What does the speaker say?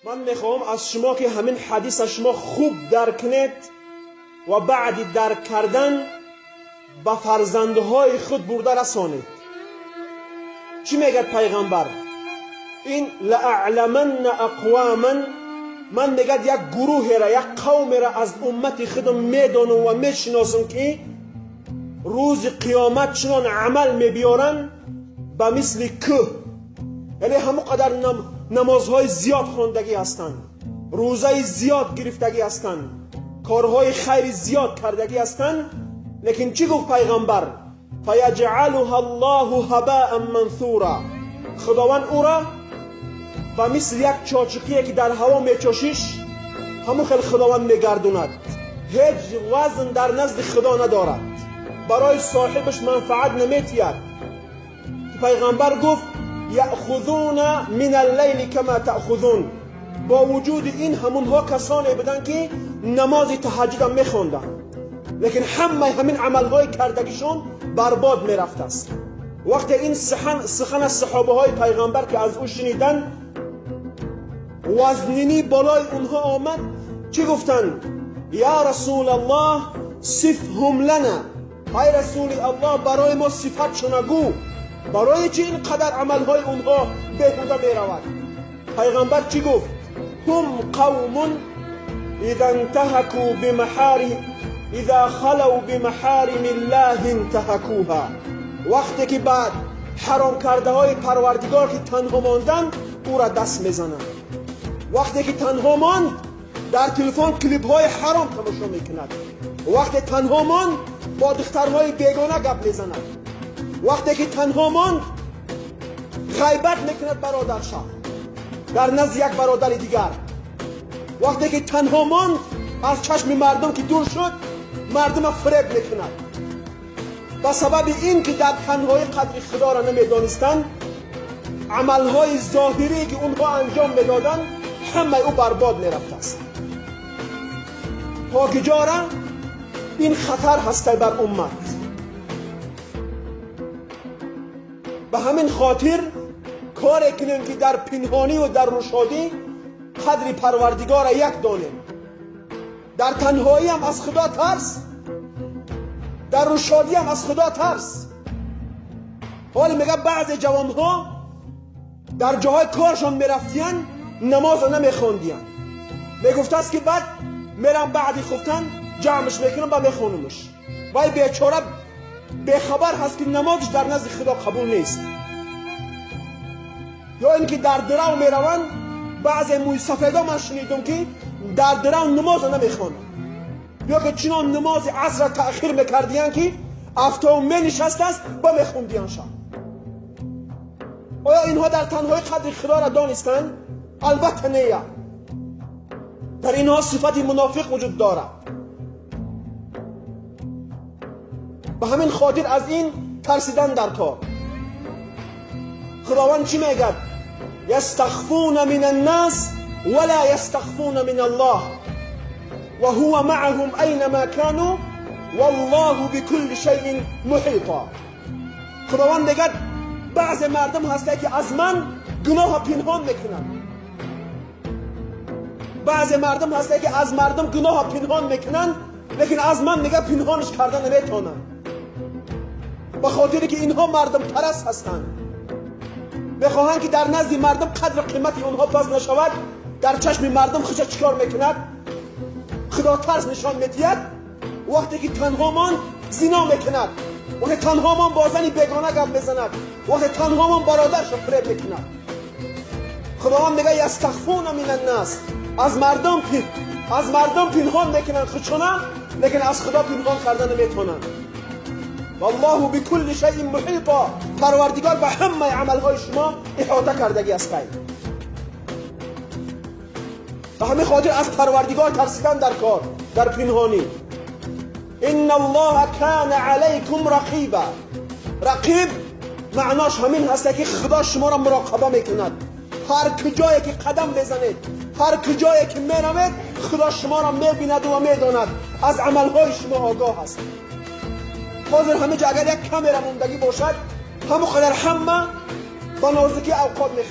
Ман мехоҳам аз шумо ки ҳамин ҳадис шумо хуб дарк кунед ва баъди дарк кардан ба фарзандҳои худ бурда расонед. Чӣ мегӯяд пайғамбар? Ин лаъламанна ақваман, ман мегӯяд як гурӯҳеро, як қавмеро аз уммати худам медонам ва мешиносам ки рӯзи қиёмат чунон амал мебиёранд ба мисли кӯҳ, яъне ҳамон қадар намозҳои зиёд хондагӣ ҳастанд, рӯзаи зиёд гирифтагӣ ҳастанд, корҳои хайри зиёд кардагӣ ҳастанд. Лекин чӣ гуфт пайғамбар? Фаяҷъалуҳа Аллоҳу ҳабаан мансура, худованд ӯро ба мисли як чочиқие ки дар ҳаво мечошиш, ҳамон хел худованд мегардонад. Ҳеҷ вазн дар назди худо надорад, барои соҳибаш манфаат наметиҳад. Пайғамбар гуфт яъхузуна мин аллайли кама таъхузун. Бо вуҷуди ин ҳамонҳо касоне буданд ки намози таҳаҷҷудам мехонданд, лекин ҳамаи ҳамин амалҳои кардагишон барбод мерафтааст. Вақте ин сухан аз саҳобаҳои пайғамбар ки аз ӯ шуниданд, вазнинӣ болои онҳо омад. Чӣ гуфтанд? Я расулаллоҳ сифҳум лана, ай расули аллоҳ барои мо сифатшона гӯ, барои чӣ ин қадар амалҳои онҳо беҳуда меравад? Пайғамбар чӣ гуфт? Ҳум қавмун иза интаҳаку бимаҳарим иза халав бимаҳаримиллаҳи интаҳакуҳа. Вақте ки баъд ҳаром кардаҳои парвардигор ки танҳо монданд, ӯра даст мезананд. Вақте ки танҳо монд, дар телефон клипҳои ҳаром тамошо мекунад. Вақте танҳо монд, бо духтарҳои бегона гап мезанад. Вақте ки танҳо монд, ғайбат мекунад бародарша дар назди як бародари дигар. Вақте ки танҳо монд, аз чашми мардум ки дур шуд, мардума фиреб мекунад. Ба сабаби ин ки дар танҳоӣ қадри худоро намедонистанд, амалҳои зоҳирие ки онҳо анҷом медоданд, ҳамаи ӯ барбод мерафтааст. То ки ҷора ин хатар ҳастай бар уммат. Ба ҳамин хотир коре кунем ки дар пинҳонӣ ва дар рушодӣ қадри парвардигора як донем. Дар танҳоиам аз худо тарс, дар рушодиам аз худо тарс. ҳоле мега баъзе ҷавонҳо дар ҷоҳои коршон мерафтиянд, намозро намехондиянд. Мегуфтааст ки баъд мерам баъди хуфтан ҷамъш мекунам ба мехонумш. Вай бечора бехабар ҳаст ки намозш дар назди худо қабул нест. Ё ин ки дар дирав мераванд, баъзе мӯйсафедо ман шунидум ки дар дирав намозро намехонанд, ё ки чунон намози асрро таъхир мекардиянд ки афтоб менишастааст ба мехондиянд шаб. Оё инҳо дар танҳои қадри худоро донистанд? Албатта не. Дар инҳо сифати мунофиқ вуҷуд дорад. Ба ҳамин хотир аз ин тарсидан дар кор. Худованд чӣ мегӯяд? Ястахфуна мин аннас вала ястахфуна мин аллоҳ ва ҳува маъаҳум айнама кану валлоҳу бикулли шайъин муҳита. Худованд мегӯяд баъзе мардум ҳастанд ки аз ман гуноҳро пинҳон мекунанд. Баъзе мардум ҳастанд ки аз мардум гуноҳро пинҳон мекунанд, лекин аз ман мега пинҳонш карда наметавонанд. Ба хотире ки инҳо мардумпараст ҳастанд, мехоҳанд ки дар назди мардум қадру қимати онҳо паст нашавад. Дар чашми мардум худша чӣ кор мекунад? Худотарс нишон медиҳад. Вақте ки танҳо монд, зино мекунад. Вақте танҳо монд, бо зани бегона гап мезанад. Вақте танҳо монд, бародаршо фиреб мекунад. Худованд мегӯяд ястахфуна мин аннас, аз мардум пинҳон мекунанд худшона, лекин аз худо пинҳон карда наметавонанд. Валлоҳу бикулли шайъин муҳита, парвардигор ба ҳамаи амалҳои шумо иҳота кардагӣ аст. Ба ҳамин хотир аз парвардигор тарсидан дар кор, дар пинҳонӣ. Инна аллоҳа кана алайкум рақиба. Рақиб маънош ҳамин ҳаст ки худо шуморо муроқаба мекунад. Ҳар куҷое ки қадам мезанед, ҳар куҷое ки меравед, худо шуморо мебинад ва медонад, аз амалҳои шумо огоҳ аст. Ҳозир ҳамин ҷо агар як камера мондагӣ бошад, ҳамон қадар ҳама ба нозикӣ авқот мехӯрад.